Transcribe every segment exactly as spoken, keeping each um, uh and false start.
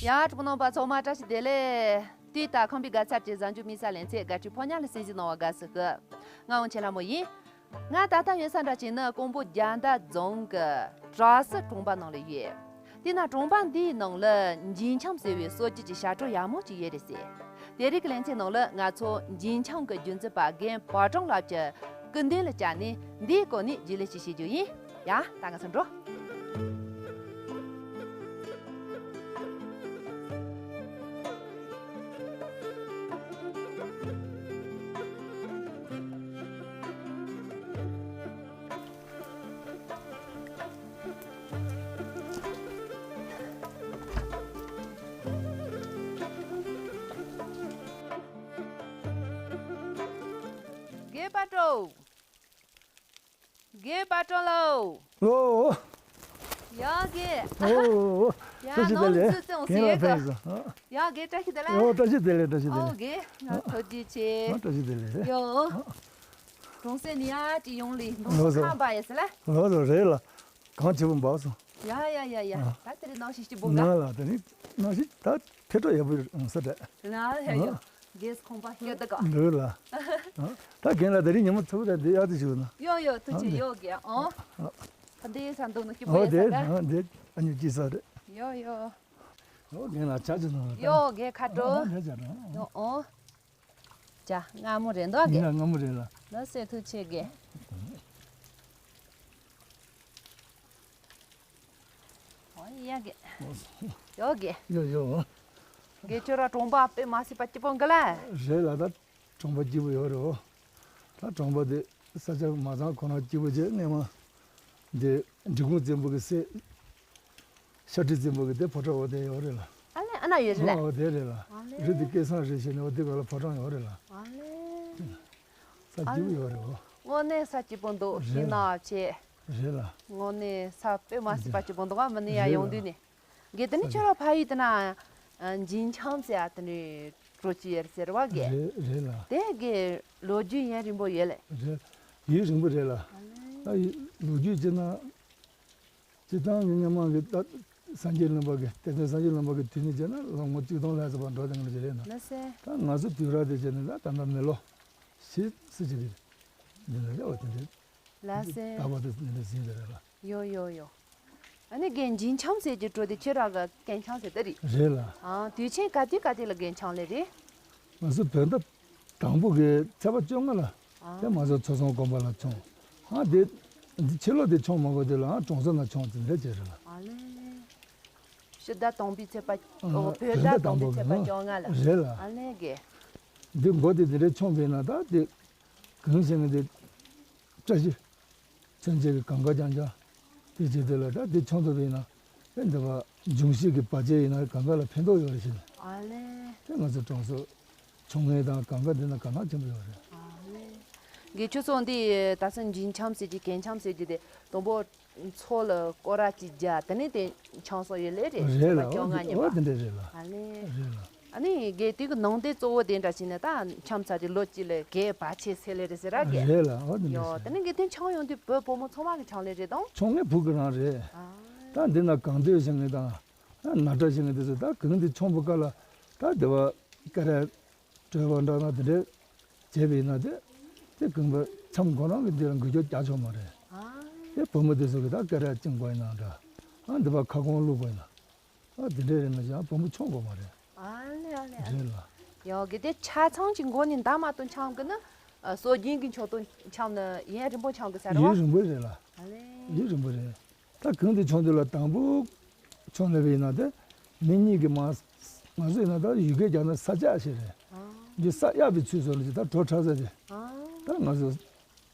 ཡ། གྲོགས་པོ་རྣམ་པ་ཚང་མ་བཀྲ་ཤིས་བདེ་ལེགས། དུས་དང་ཁམས་པའི་དགའ་ཚལ་གྱི་གཟའ་མཇུག་མི་ས་ལན་ཚེ་དགའ་སྤྲོའི་ཕོ་ཉ་ལ་གསན་གཟིགས་གནང་བ་དགའ་བསུ་ཞུ། ང་དབང་ཆེན་ལྷ་མོ་ཡིན། ང་ད་ལྟ་ཡོད་ས་འདྲ་བྱས་ན་ཀོང་པོ་རྒྱ་མདའ་རྫོང་གི་བྲག་སྲིན་གྲོང་པ་ནང་ལ་ཡོད། དེས་ན་གྲོང་པ་འདིའི་ནང་ལ་འཇིན་ཆང་ཟེར་བའི་སྲོལ་རྒྱུན་གྱི་ཞབས་བྲོ་ཡག་མོ་ཅིག་ཡོད་རེད་ཟེར། དེ་རིང་གི་ལེ་ཚན་ནང་ལ་ང་ཚོ་འཇིན་ཆང་གི་རྒྱུན་འཛིན་པ་རྒན་བར་སྒྲོན་ལགས་ཀྱི་སྐུ་མདུན་ལ་བཅར་ནས་འདིའི་སྐོར་ནས་རྒྱུས་ལོན་ཞིག་བྱེད་རྒྱུ་ཡིན། ཡ། ད་ང་ཚོ་འགྲོ། རྒན་བར་སྒྲོན། རྒན་བར་སྒྲོན་ལགས། ཨོ། ཡ་རྒན། ཨོ། ཡ། བཀྲ་ཤིས་བདེ་ལེགས། ནང་ལ་ཚུར་ཙམ་ཟེར་གོ། ཡ་རྒན་བཀྲ་ཤིས་བདེ་ལེགས། ཨོ། བཀྲ་ཤིས་བདེ་ལེགས། བཀྲ་ཤིས་བདེ་ཨོ་ལེགས། རྒན་ང་ཐུགས་རྗེ་ཆེ། ཨོ། བཀྲ་ཤིས་བདེ་ལེགས། ཡོ། གྲོང་གསེབ་ནས་ཡར་ཅིག་ཡོང་ལེ་ལོ་ལོ་ཚོ་ཁང་པ་ཡོད་ས་ལ། ལོ་ལོ་རེད་ལ། གངས་ཆེན་པོ་འབབ་སོང་། ཡ་ཡ་ཡ་ཡ། ཨ། ད་དེ་རིང་གནམ་གཤིས་སྐྱིད་པོ་འདུག་ང་ལ་དེ་རིང་གནམ་གཤིས་ད་ཕེབས་འགྲོ་ཡག་པོ་ཡོང་ས་རེད། ལ་ཡ་ཡ། ཨ། རྒན་ཁང་པ་སྐྱོ་འདུག་ག་འདུག་ལ། ཨ། ད་རྒན་ལ་དེ་རིང་ཉིན་མོ་ཚ་པོ་རེད་འདི་ཡག་ཏུ་བཞུགས་ན། ཡོ་ཡོ། ཐུགས་རྗེ་ཆེ། ཨ། ཡོ་རྒན། ཨོ། ཨ། ད་འདི་ས་འདུག་ན་སྐྱིད་པོ་ཨོ་ཡོད་ས་དེ་རེད། ཨ་འདི་ཨ་ཉུ་སྐྱིད་ས་རེད། ཡོ་ཡོ། ཨོ་རྒན་ལ་ཇ་ཅིག་གནང་རོགས། ཡོ་རྒན་ཁ་དྲོ། ཨོ་ཇ་ཅིག་གནང་། ཡོ་ཨོ། ཇ་སྔ་མོ་རེད་འདུག་ག་ཡིན་ན་སྔ་མོ་རེད་ལ། ལགས་སེ་ཐུགས་རྗེ་ཆེ་གི། ཨོ་ཡ་གི། ཡོ་གི། ཡོ་ཡོ། གི་ཁྱོད་རང་གྲོང་པ་དཔེ་མ་སྲིད་པ་སྐྱིད་པོ་འདུག་ལ། རེད་ལ་ད། གྲོང་པ་སྐྱིད་པོ་ཡོད་རེད་འོ། ད་གྲོང་པ་དེ་ས་ཆ་མ་ཚང་ཁོ་ན་སྐྱིད་པོ་བྱས་སྔས་མ། འདི་འབྲི་གུང་བཙན་པོ་གི་སྲས། ཤ་ཁྲི་བཙན་པོ་གི་དེ་ཕོ་བྲང་འོ་དེ་ཡོད་རེད་ལ། ཨ་ལེ། ཨ་ན་ཡོད་རེད་ལ། འོ་དེ་རེད་ལ། ཨ་ལེ། རི་དེ་སྐལ་བཟང་རི་ཞེས་ནས་འོ་དེ་ག་ལ་ཕོ་བྲང་ཡོད་རེད་ལ། ཨ་ལེ། ས་སྐྱིད་པོ་ཡོད་རེད་འོ། དངོས་གནས་ས་སྐྱིད་པོ་འདུག་རེད་ལ། ཞིག་ན་བྱས། རེད་ལ། དངོས་གནས་ས་དཔེ་མ་སྲིད་པ་སྐྱིད་པོ་འདུག་ག་མི་ནི་ཡ་རེད་ཡོང་ལ། དུས་ནས། དགེ་དེ་ནི་ཁྱོད་རང་ཕ་ཡུལ་དེ་ན། འཇིན་ཆང་ཟེར་ཡ་དེ་ནི་གྲོ་ཅི་ཡེར་ཟེར་བ་གི། རེད་རེད་ལ། དེ་གི་ལོ་རྒྱུས་ཡུན་རིང་པོ་ཡོད་ལེ། རེད། ཡུན་རིང་པོ་རེད་ལ། ད་ཡི་ལོ་རྒྱུས་བྱས་ན། སྤྱིར་བཏང་ངས་སྔོན་མ་གི་ད་སངས་རྒྱས་བླ་མ་གི་གཏེར་སྟོན་སངས་རྒྱས་བླ་མ་གི་དུས་ནས་བྱས་ན་ལོ་ངོ་གཅིག་སྟོང་ལྷག་ཙམ་བར་འགྲོ་དེ་འདྲ་ཞིག་རེད་ན། ལགས་སེ། ད་ང་ཚོ་དུས་རབས་དེ་བྱས་ནས་ད་ད་ལྟ་མི་ལོ་བཞི་ཙམ་ཅིག་གི་འདི་ལ་ཡ་བ་དེ་འདྲ། ལགས་སེ། ད་བར་དུ་འདི་འདྲ་ཟིན་པ་རེད་ལ། ཡོ་ཡོ་ཡོ། ཨ་ནི་རྒན་འཇིན་ཆང་ཟེར་གྱི་བྲོ་དེ་ཁྱེད་རང་གི་རྒན་ཆང་ཟེར་དེ་རེད། རེད་ལ། ཨ། དུས་ཆེན་ག་དུས་ག་དུས་ལ་རྒན་ཆང་ལེ་རེད། ང་ཚོ་བོད་ཟླ་དང་པོ་གི་ཚེས་པ་བཅོ་ལྔ་ལ། ཨ། དེ་ང་ཚོ་མཚོ་བྱང་དགོན་པ་ལ་མཆོང་། ཨ་དེ། འདི་ཕྱི་ལོགས་དེ་མཆོང་མ་དགོས་དེ་ལ་ཨ་གྲོང་གསེབ་ན་མཆོང་དེ་འདྲ་བྱས་རེད་ལ། ཨ་ལེ། ཕྱི་ཟླ་དང་པོའི་ཚེས་པ། ཨ། ཨོ་བོད་ཟླ་དང་པོའི་ཚེས་པ་བཅོ་ལྔ་ལ། རེད་ལ། ཨ་ལེ་གི། འདི་མགོ་དེ་འདི་འདྲ་མཆོང་བས་ན་ད་དེ། གང་ཞིག་ནི་དེ། བཀྲ་ཤིས། མཚོན་བྱེད་ཀྱི་གང་ག་རྐྱང་རྐྱང་། དེ་བྱེད་དེ་ལ་ད་དེ་མཆོང་ཐུབ་པ་ཡིན་ན། ཨེ་འདི་བ་འབྱུང་བཞི་གི་བར་ཆད་ཡིན་ན་གང་ག་ལ་ཕན་ཐོགས་ཡོད་རེད་ཟེར་ནས། ཨ་ལེ། དེ་ང་ཚོ་གྲོང་གསེབ་མཆོང་མཁན་དང་གང་ག་འདི་ན་དགའ་སྣང་ཆེན་པོ་ཡོད་རེད། ཨ་ལེ། དགེ་ཆོས་ཚོ་འདི་ད་སང་འཇིན་ཆང་ཟེར་གྱི་རྒན་ཆང་ཟེར་གྱི་དེ་དང་པོ་མཚོ་ལ་སྐོར་ར་ཅིག་རྒྱག་དེ་ནས་དེ་ཆང་སོགས་ཡོད་ལེ་རེད། ཨོ་རེད་ལ། ཚེས་པ་བཅོ་ལྔ་ཉིན་པ། ཨོ་དེ་འདྲ་རེད་ལ། ཨ་ལེ། རེད་ལ། ཨ་ནི་རྒན་དེ་གི་ནང་དེ་གཙོ་བོ་དེ་འདྲ་ཞིག་ནས་ད་འཆམ་ཚར་དེ་ལོ་གཅིག་ལ་རྒན་བར་ཆད་སེལ་ལེ་རེད་ཟེར་ར་རྒན། རེད་ལ། ཨོ་དེ་འདྲ་ཡོ་ཟེར། དེ་ནི་རྒན་དེ་ཆང་ཡོང་དུས་བོད་བུ་མོ་ཚང་མ་གི་ཆང་ལེ་རེད་དང་། ཆང་ངའི་བུ་གི་རང་རེད། ཨ། ད་འདི་ན་གངས་སྟོད་ཞིག་ནས་དང་། ཨ་ན་ཏྲ་ཞིག་ནས་དེ་ཚོ་ད་གང་དེ་ཆང་བུ་ཀ་ལ་ད་དེ་བ་ཀ་ར་སྤྲོད་པ་འདྲ་ན་དེ་འདྲས་བྱས་པ་ཡིན་ན་དེ་དེ་གང་བ་འཆམ་ཁོ་རང་གི་འདི་ལ་འགུལ་སྐྱོད་རྒྱག་ཆོག་མ་རེད། ཨ། དེ་བུ་མོ་དེ་ཚོ་གི་ད་ཀ་ར་བཅིངས་དགོས་ཡིན་ན་འདྲ། ཨ་འདི་བ་ཁ་སྐོང་བླུགས་དགོས་ཡིན་ན། ཨ་དེ་འདྲས་རེད་མ་གཞི་ཨ་བུ་མོ་མཆོང་དགོས་མ་རེད། ཨ་ལེ་ཨ་ལེ་ཨ་ལེ། རེད་ལ། ཡོ་གི་དེ་ཆ་ཚང་གི་མགོ་ནས་འདབ་མ་གཏོགས་འཆམ་གི་ན། ཨ་སྲོལ་རྒྱུན་གི་མཆོག་ཏུ་འཆམ་ན་ཡུན་རིང་པོ་འཆམ་གི་ས་རེད་བ། ཡུན་རིང་པོ་རེད་ལ། ཨ་ལེ། ཡུན་རིང་པོ་རེད། ད་གང་དེ་མཆོང་དུས་ལ་དང་པོ་མཆོང་ལེ་བ་ཡིན་ན་དེ་མི་གཉིས་ཀྱི་མ་ང་ཚོ་ཡིན་ན་ད་ཡུལ་སྐད་རྒྱག་ན་ས་ཆག་ཞེས་རེད། ཨ། འདི་ས་གཡག་པའི་ཚུལ་བཟོ་ནས་ད་གྲོ་ཁྲ་ས་ཅེ། ཨ། ད་ང་ཚོ་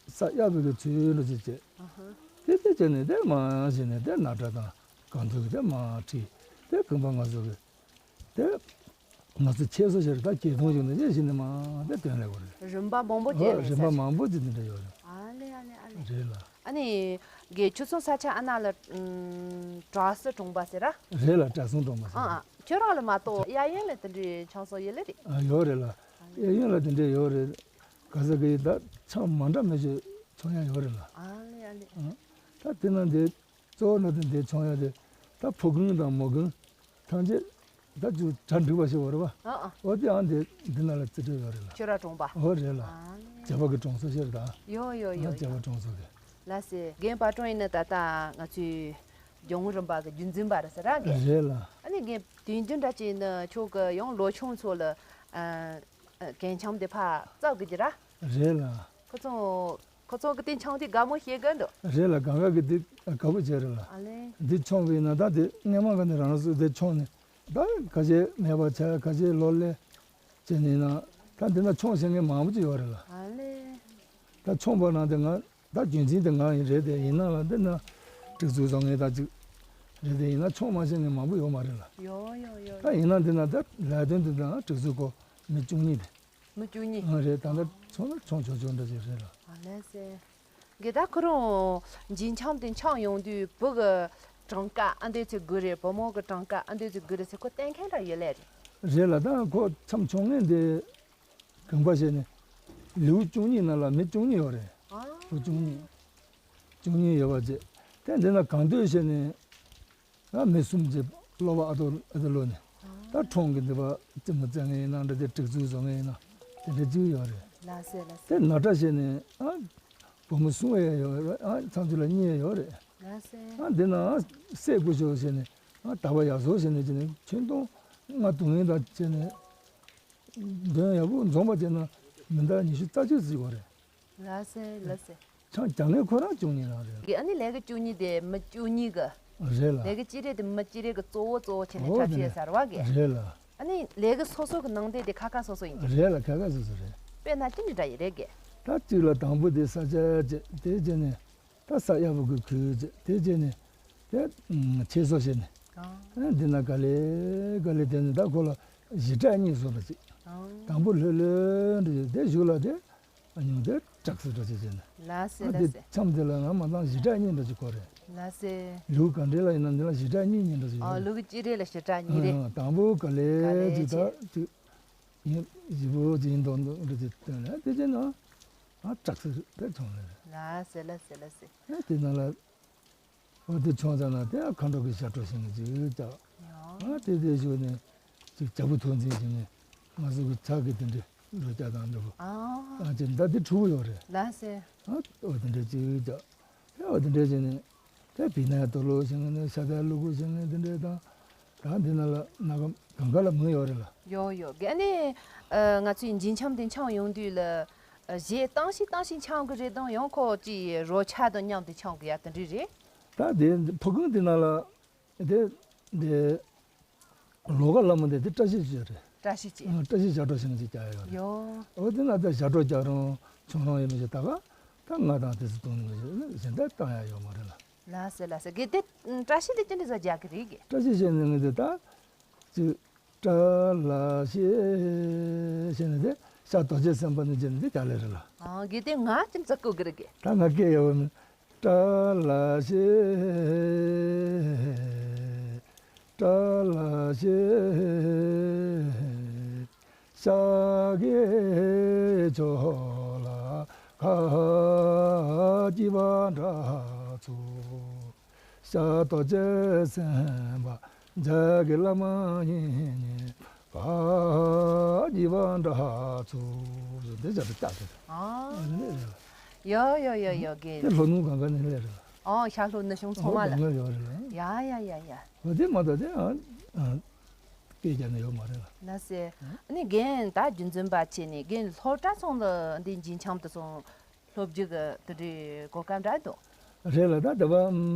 ས་གཡག་པའི་གི་ཚུལ་འདྲ་ཅིག་བྱས། ཨ་ཧ། དེ་དེ་བྱས་ནས་དེ་མ་བྱས་ནས་དེ་ན་ཏྲ་དང་གང་ཐུབ་ཀྱི་དེ་མ་ཁྲིད་དེ་གང་པ་ང་ཚོ་གི་དེ་ང་ཚོ་ཆེ་སོ་ཞེས་ད་སྐྱེ་ཐུང་བྱུང་ནས་དེ་བཞིན་ནས་མ་དེ་དོན་ལེགས་པོ་རེད། རིམ་པ་མང་པོ་ཨོ་བྱས་ནས་རིམ་པ་ས་མང་པོ་ཅིག་དེ་འདྲ་ཡོད་རེད། ཨ་ལེ་ཨ་ལེ་ཨ་ལེ། རེད་ལ། ཨ་ནི། རྒན་ཁྱོད་ཚོ་ས་ཆ་ཨ་ན་ལ་ཨམ་བྲག་སྲིན་གྲོང་པ་ཟེར་ར། རེད་ལ། བྲག་སྲིན་གྲོང་པ་ཟེར། ཨ་ཨ། ཁྱོད་རང་ལ་མ་གཏོགས་གཡས་གཡོན་ལ་དེ་འདྲའི་ཆང་སོགས་ཡོད་ལེ་རེད། ཨ་ཡོད་རེད་ལ། གཡས་གཡོན་ལ་དེ་འདྲའི་ཡོད་རེད། ག་ས་གི་ད་ཆང་མ་འདྲ་མི་ཞིག་ཚོང་ཡ་ཡོད་རེད་ལ། ཨ་ལེ་ཨ་ལེ། ཨ་ད་དེ་ན་འདི་གཙོ་བོ་ན་དེ་འདི་ཚོང་ཡ་དེ་ད་ཕོ་གོན་དང་མོ་གོན་ཐམས་ཅད་ ད་ཅུ་གྲ་འགྲིག་པ་ཞིག་བ་རེད་བ། ཨ་ཨ། འོ་དེ་ཨང་དེ་འདི་ན་ལ་རྩིས་སྤྲོད་ཡོད་རེད་ལ། ཁྱོད་ར་གྲོང་པ། འོ་རེད་ལ། ཨ་ནི། བྱ་བ་གི་གྲོང་ཚོ་ཞིག་རེད་ད། ཡོ་ཡོ་ཡོ་ཡོ། བྱ་བ་གྲོང་ཚོ་གི། ལ་སེ་རྒན་པ་ཀྲོང་ཡིན་ན་ད་ལྟ་ང་ཚོའི་ལྗོངས་རིམ་པ་གི་རྒྱུན་འཛིན་པ་རེད་ཟེར་ར་གི། རེད་ལ། ཨ་ནི་རྒན་དུས་རྒྱུན་འདྲ་ཅིག་ཡིན་ན་ཁྱོད་གི་ཡང་ལོ་ཆུང་ཚོ་ལ་ཨ་ཨ་རྒན་འཆམ་དེ་ཕར་བཙལ་གི་ཅི་ར། རེད་ལ། ཁོ་ཚོ་ཁོ་ཚོ་གི་དེ་འཆམ་དེ་དགའ་མོ་བྱེད་གི་འདུག། རེད་ལ། གང་ག་གི་དེ་དགའ་པོ་བྱས་རེད་ལ། ཨ་ལེ། འདི་མཆོང་བས་ན་ད་དེ་སྔས་མ་ག་ནས་རང་སོ་དེ་མཆོང་ནས་ད་ཁ་ཤས་མེད་པ་བྱས། ཁ་ཤས་ལོ་ལས་བྱས་ནས་ན་ད་འདི་ན་མཆོང་བྱེད་མཁན་མང་པོ་ཅིག་ཡོད་རེད་ལ། ཨ་ལེ། ད་མཆོང་པ་ན་དེ་ང་ད་རྒྱུན་འཛིན་དེ་ང་ཡིན་རེད། དེ་ཡིན་ན་ལ་འདི་ན་སྒྲིག་འཛུགས་བཟོ་མཁན་ད་ཅིག་རེད། དེ་ཡིན་ན་མཆོང་མ་བྱེད་མཁན་མང་པོ་ཡོད་མ་རེད་ལ། ཡོ་ཡོ་ཡོ། ད་ཡིན་ན་འདི་ན་ད་ལས་དོན་འདི་ན་སྒྲིག་འཛུགས་སྐོར་མི་བཅུ་གཉིས་དེ། མི་བཅུ་གཉིས། ཨ་རེད། ད་ལྟ་ཚོ་ན་མཆོང་ཆོག་ཆོག་འདྲ་ཅིག་རེད་ལ། ཨ་ལེ་སེ། གི་ད་ཁོ་རང་འཇིན་འཆམ་དེ་འཆམ་ཡོང་དུས་བུ་གི་གྲངས་ཀ་ཨ་འདོད་ཚེ་དགོས་རེད། བུ་མོ་གི་གྲངས་ཀ་ཨ་འདོད་ཚེ་དགོས་རེད་ཟེར་ཁོ་བསྟན་མཁན་འདྲ་ཡོད་ལེ་རེད། རེད་ལ། ད་ཁོ་མཆམ་མཆོང་མཁན་དེ་གང་པ་བྱས་ནས་ལེའུ་བཅུ་གཉིས་ནང་ལ་མི་བཅུ་གཉིས་ཡོད་རེད། ཨ། ལེའུ་བཅུ་གཉིས། བཅུ་གཉིས་ཡོད་པ་བྱས། དེ་འདི་ན་གང་འདོད་བྱས་ནས། ང་མི་གསུམ་གྱི་སློབ་པ་ཨ་ཏོ་ཨ་ཏོ་ལོ་ནས་ད་ཁྲོང་གི་འདི་པ་རྩེད་མོ་རྩེ་མཁན་ཡིན་ན་འདྲ། དེ་སྒྲིག་འཛུགས་བཟོ་མཁན་ཡིན་ན་དེ་འདྲ་བཅུ་ཡོད་རེད། ལགས་སེ་ལགས་སེ། དེ་ན་ཏྲ་བྱས་ནས་ཨ་བུ་མོ་གསུམ་ཡང་ཡོད་རེད། ཨ་ཚང་ཚུལ་ལ་གཉིས་ཡོད་རེད། ལགས་སེ། ཨ་འདི་ན་སྲས་སྐུ་ཞབས་བྱས་ནས་ཨ་ད་བ་ཡག་བཟོ་བྱས་ནས་བྱས་ནས་ཁྱོན་སྟོང་ལྔ་བདུན་ཡིན་ད་བྱས་ནས་འདོན་ཡག་པོ་འཛོམས་པ་བྱས་ན་མི་འདྲ་ཉི་ཤུ་རྩ་གཅིག་ཙམ་ཡོད་རེད། ལགས་སེ་ལགས་སེ། ཆང་རྒྱག་མཁན་ཁོ་རང་བཅུ་གཉིས་རང་རེད། གི་ཨ་ནི་ལས་ཀ་བཅུ་གཉིས་དེ་མི་བཅུ་གཉིས་གི། རེད་ལ། ལས་ཀ་གཅིག་རེད་དེ་མི་གཅིག་རེད་གི་གཙོ་བོ་གཙོ་བོ་བྱས་ནས་འོ་འཁྲབ་དེ་བྱས་ཟེར་བ་གི། རེད་ལ། ཨ་ནི་ལས་ཀ་སོ་སོ་གི་ནང་དེ་དེ་ཁ་ཁ་སོ་སོ་ཡིན་གི། རེད་ལ། ཁ་ཁ་སོ་སོ་རེད། དཔེར་ན་ཅི་འདྲ་འདྲ་ཡིན་རེད་གི། ད་གཅིག་ལ་དང་པོ་དེ་ས་ཆ་བྱས། དེ་བྱས་ནས་ད་ས་ཡག་པོ་གི་ཁུལ་བྱས། དེ་བྱས་ནས་དེ་ཨུམ་ཆེ་སོ་བྱས་ནས། ཨ། ཨ་འདི་ན་ག་ལེ་ག་ལེ་དེ་ནས་ད་ཁོ་ལ་ཞི་དྲག་གཉིས་བཟོ་འདྲ་ཅིག། ཨ། དང་པོ་ལྷོད་ལྷོད་འདྲ་ཅིག། དེ་གཞུག་ལ་དེ། ཨ་ཉུང་དེ་དྲག་སེ་འགྲོ་བྱེད་ཅེས་ནས། ལགས་སེ་ཨ་ལགས་དེ་སེ། མཚམས་དེ་ལ་ང་མ་དང་ཞི་དྲག་གཉིས་འདྲ་ཅིག་གོ་རེད། ལགས་སེ། ལུགས་ག་འདྲ་ལ་ཡིན་ན་འདི་ལ་ཞི་དྲག་གཉིས་གཉིས་འདྲ་ཅིག་ཡོད་ཨ་རེད། ལུགས་ཅི་རེད་ལ་ཞི་དྲག་གཉིས་རེད། ཨ་དང་པོ་ག་ལེ་ག་ལེ་ཅིག་ད་ཅིག་ཅིག་ཡིན་ཞི་བོ་ཅིག་ཡིན་མདོག་མདོག་འདྲ་ཅིག་སྟོན་ལ་དེ་ཅན་ན་ཨ་དྲག་སེ་དེ་བྱུང་ལེ། ལགས་སེ་ལགས་སེ་ལགས་སེ། ཨ་དེ་ན་ལ། འོ་དེ་བྱུང་ཙང་ན་དེ་མཁའ་འགྲོ་གི་ཞབས་བྲོ་ཞིག་ཅིག་བཅག། ཡང་། ཨ་དེ་དེ་བཞུགས་ནས་ཅིག་བྱ་བུ་ཐུགས་འཛིན་བྱས་ནས་ང་ཚོ་གི་ཕྱག་གི་དེ་འདྲའི་འགྲོ་རྒྱག་དང་འདྲ་པོ། ཨ། ཨ་ཅེ་མདའ་དེ་འཁྲུག་པོ་ཡོད་རེད། ལགས་སེ། ཨ་འོ་དེ་འདྲ་ཅིག་བཅག། ཨ་འོ་དེ་འདྲ་བྱས་ནས་དེ་བི་ན་དོ་ལོ་ཞིག་ནས་ཤ་དར་ལུ་གུ་ཞིག་ནས་དེ་འདྲ་དང་། ད་འདི་ན་ལ་ན་ག་གང་ག་ལ་མི་ཡོད་རེད་ལ། ཡོད་ཡོད། ག་ནས་ཨ་ང་ཚོའི་འཇིན་འཆམ་དེ་འཆམ་ཡོང་དུས་ལ་ཨ་གཞས་བཏང་ཞིག་བཏང་ཞིག་འཆམ་གི་རེད་དམ། ཡང་ཁོ་ཅིག་རོལ་ཆ་དང་མཉམ་དུ་འཆམ་གི་ཡ་དེ་འདྲ་རེད། ད་དེ་ཕུ་གུང་དེ་ན་ལ་དེ་དེ་ལོ་ག་ལ་མོ་དེ་དེ་བཀྲ་ཤིས་ཅིག་རེད། བཀྲ་ཤིས་ཅིག། ཨ་བཀྲ་ཤིས་ཞབས་བྲོ་ཞིག་ཅིག་རྒྱག་ཡ་ཡོད་རེད། ཡོད། འོ་དེ་ན་ད་ཞབས་བྲོ་རྒྱག་རུང་ཆུང་རུང་ཡོད་མི་ཞིག་ད་ག་ད་ང་དང་དེ་ཚོ་གཏོང་ནི་མི་ཞིག་གཞན་དག་བཏང་ཡ་ཡོད་མ་རེད་ལ། ལགས་སེ་ལགས་སེ། གལ་ཏེ་བཀྲ་ཤིས་དེ་ཅི་འདྲ་ཟ་རྒྱག་གི་རེད་གི། བཀྲ་ཤིས་ཞེས་ནས་ངས་དེ་ད་ཅིག་བཀྲ་ལ་ཤིས་ཞེས་ནས་དེ་ཤ་རྡོ་རྗེ་སེམས་དཔའ་ནས་ཅི་ནས་དེ་རྒྱག་ལེ་རེད་ལ། ཨང་གལ་ཏེ་ང་ཅི་འཛག་གོ་གི་རེད་གི། ད་ང་སྐད་ཡོད་མིན། བཀྲ་ལ་ཤིས། བཀྲ་ལ་ཤིས། ཤཱཀྱའི་ཆོས་ལ་ཁ་སྐྱེས་པ་འདྲ་ཚུལ། ཤ་རྡོ་རྗེ་སེམས་དཔའ་འཇའ་གི་བླ་མ་ཡིན་ཉིད་ཁ་སྐྱེས་པ་འདྲ་ཚུལ། འདི་བྱ་དུ་བཅག་དེ། ཨ། ཡོ་ཡོ་ཡོ་ཡོ་གི། དེ་ལྷོ་ནུབ་གང་ག་ནས་སླེབས་རེད། ཨོ་ཤར་ལྷོ་ནུབ་བྱང་ཚང་མ་ལ། ལྷོ་གང་ག་ཡོད་རེད་ལ། ཡ་ཡ་ཡ་ཡ། འོ་དེ་མ་གཏོགས་དེ་ཨ་ཨ་སྐད་རྒྱག་ནི་ཡོད་མ་རེད་ལ། ལགས་སེ། ཨ་ནི་རྒན་ད་རྒྱུན་འཛིན་པ་བྱས་ནས་རྒན་སློབ་གྲྭ་ཚང་ལ་འདི་འཇིན་འཆམ་དུ་སོང་སློབ་རྒྱུ་གི་དེ་འདྲའི་གོ་སྐབས་འདྲ་འདུག། རེད་ལ། ད་དེ་བ་